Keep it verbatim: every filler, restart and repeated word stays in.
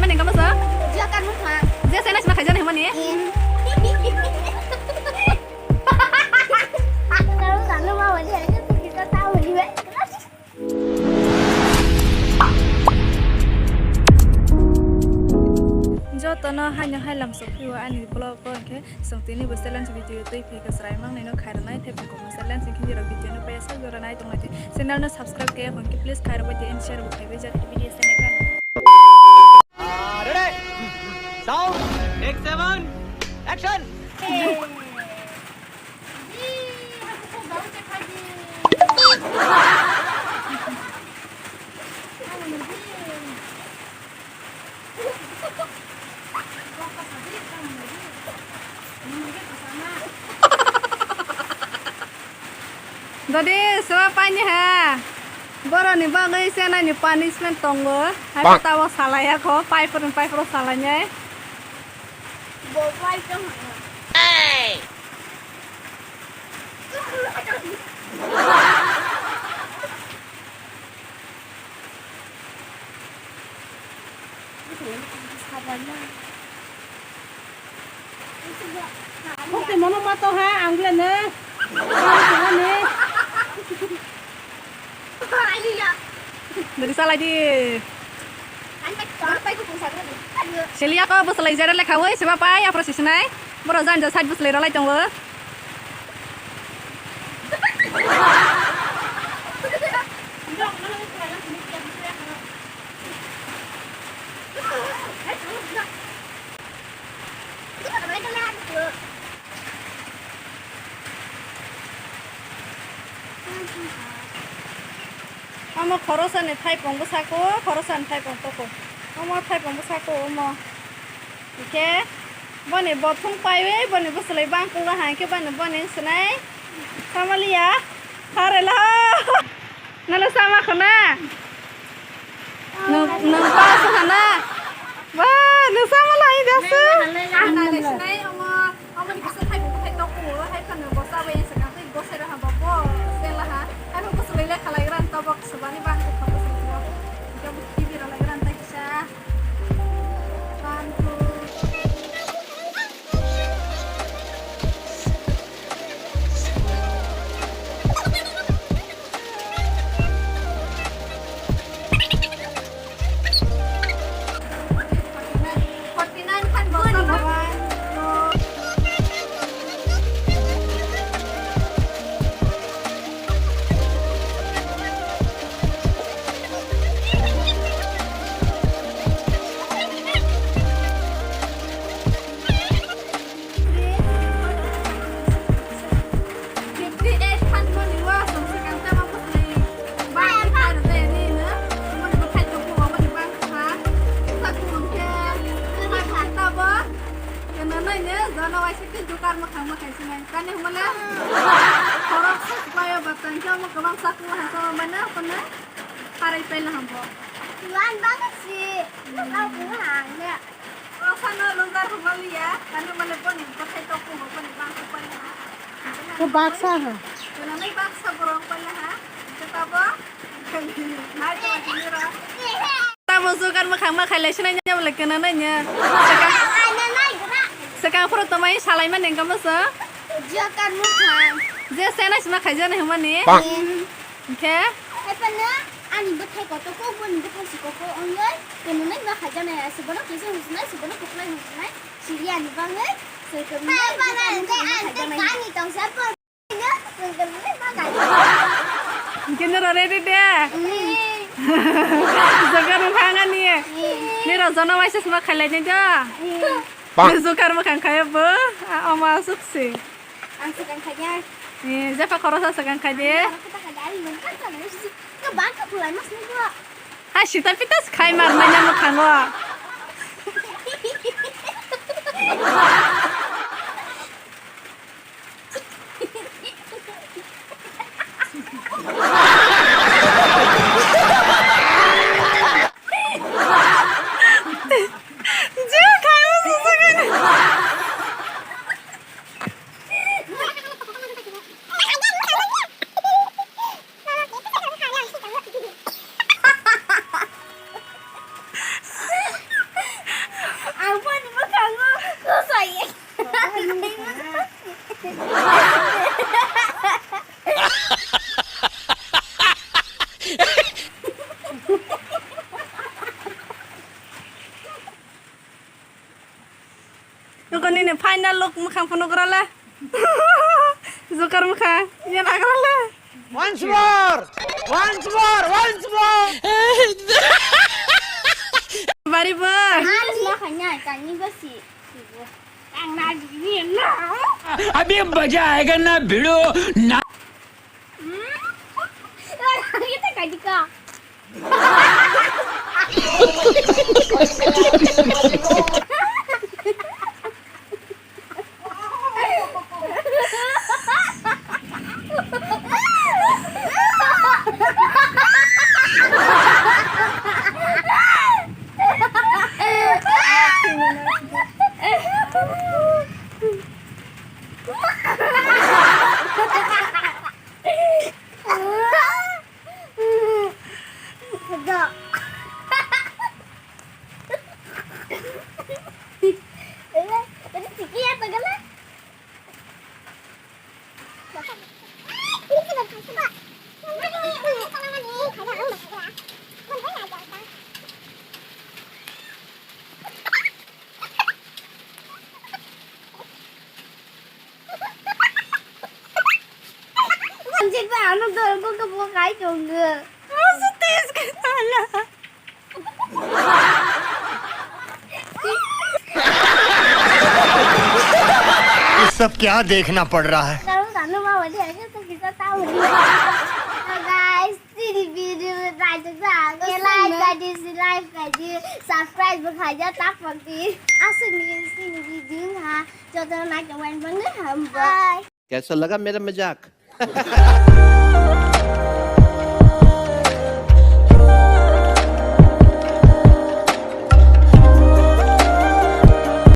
Mani kamo sa? Jia kan mo kha. Jia sai na sima khaijani himani? Eh. Tahu kan mo ma wali aja tu kita tahu ni, weh. Jotono haino hai lam sokphio ani vlog o, hwnkhe chwng tini bo challenge video twi phaikha, chwrai mangnai no khairoknai, tei bo challenge hwnkhe video no paya sak jora nai tonglai di. Channel no subscribe khe hwnkhe please khairok bai di and share bo khaibai jak. Video se naikha. Ah, ready? Sound, take seven, action! Dodi, seba paini ha. Boroni bagwi chenani punishment tongo. Hai tabo salaya kho, pai phuru, pai phuru salainai. Bo pai tong ha. Hokti mono mato ha, ang bele ne. Ang bele ne. Dari salah di. Selia ko bwslai jera lekha oi, seba pai, apro sisinai. Boro janja side bwslai ralai tongo. Omo khorosani thaipung bwsako, khorosani thaipung toko. Omo thaipung bwsako omo. Hwnkhe boni bothung paiwi boni bwswlwi bangkuk laha hwnkhe boni boni swnai samaliya. Harela. Nalo sama khona. Nung, nung pa sahana. Ba, nung sama lai dasu. Nai, nai, nai, sinai, omo, omo ni kisa thai buku thai tok kulo, hai phano bosa bai yang sekarang tu bosa raha babo, sela ha. Hai buku sulai le khalai gran tobok sebani bang tu khapa sulu. Jab T V ralai gran tai kisa. Bang tu. Fifty eight khan mani o, chwng swkang tamo bwswlwi bang khe khairok jaya ni hino. Mani bwkhai tongkhu, mani bang kha. Bwkha kutung khe, bwkha tabo. Keno nai ne, jono waisa khe dukar mwkhang mwkhai sinai. Kani hwnmale, khorok sa kwbaio bwtang khe omo kwbang sa kwmani hwnmano, kono parai paila hambo. Wan bang si, bwkha kutung hang ne. Rosano lungkar humaliya, kanu male boni bwkhai tok kumo boni bangsa paliha. Ko baksa ha. Tunanai baksa borok paliha. Tabo. Nai to niro. Tabo sugar makhang makhai lai sinai nya bole kena nai nya. Saka. Saka phuru tomai salai mani engka masa. Jia kan mukhang. Je sena sima khai jana humani. Bang. Hwnkhe? Hai phano ani bwthai kotor kok, boni bwthai si kotor wngnai, kwnwi nai ma khaijaknai, aswk bono kisa hwnjaknai, aswk bono kwplai hwnjaknai, siriya ni bagwi, swi kwrwngwi nai bwthai hwnjaknai. Hwnkhe noro ready de? Jaga rwng thangani. Nirok jono waisa sima khailai nai do? Nirok jokar mwkhang khaiya bo, omo aswk se. Ang swkang khaidi. Eh, jepha khorosa swkang khaidi. Ang khata khaidi, ang nung kha kha nai. Kwbang kha khulai mas nung kha. Hai sita pita khai mar manya mwkhango. Je khai mas swkang. Tok mwkhang phunuk rale. Joker mwkhang. Yan agrale. Once more! Once more! Once more! Bari bo. Ang na kanya kani basi. Ang na gini na. अभी मजा आएगा ना भिड़ो ना। Kita kadi ka. Anjir ba ano dol ko ko bo kai tong ge. Asa tes ke tala. ये सब क्या देखना पड़ रहा है? Tahu tanu ma wadi aja to kita tahu. So guys, sini video raja sa ke like ka di, like ka di, subscribe ka ja tak pati. Asli ni sini video ha. Joto na ke wan bang ham. Bye. कैसा लगा मेरा मजाक?